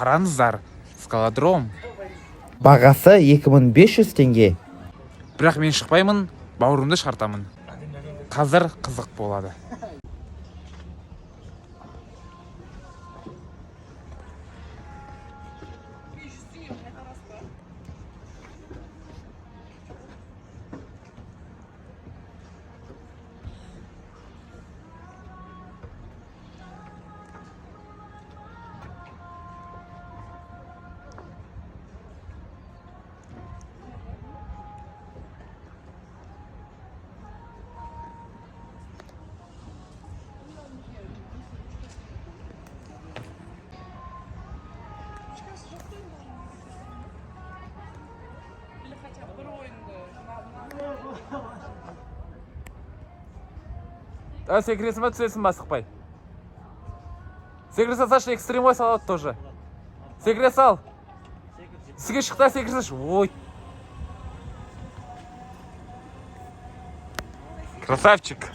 Қараңыздар, скалодром. Бағасы 2500 теңге. Бірақ мен шықпаймын, бауырымды шығартамын. Қазір қызық болады. Или хотя бы бір ойынды. А, секіресің ба, түсесің ба, асықпай. Секіре салсашы, экстрим ғой, салады тоже. Секіре сал. Үстіге шық та секіре салшы. Ой. Красавчик.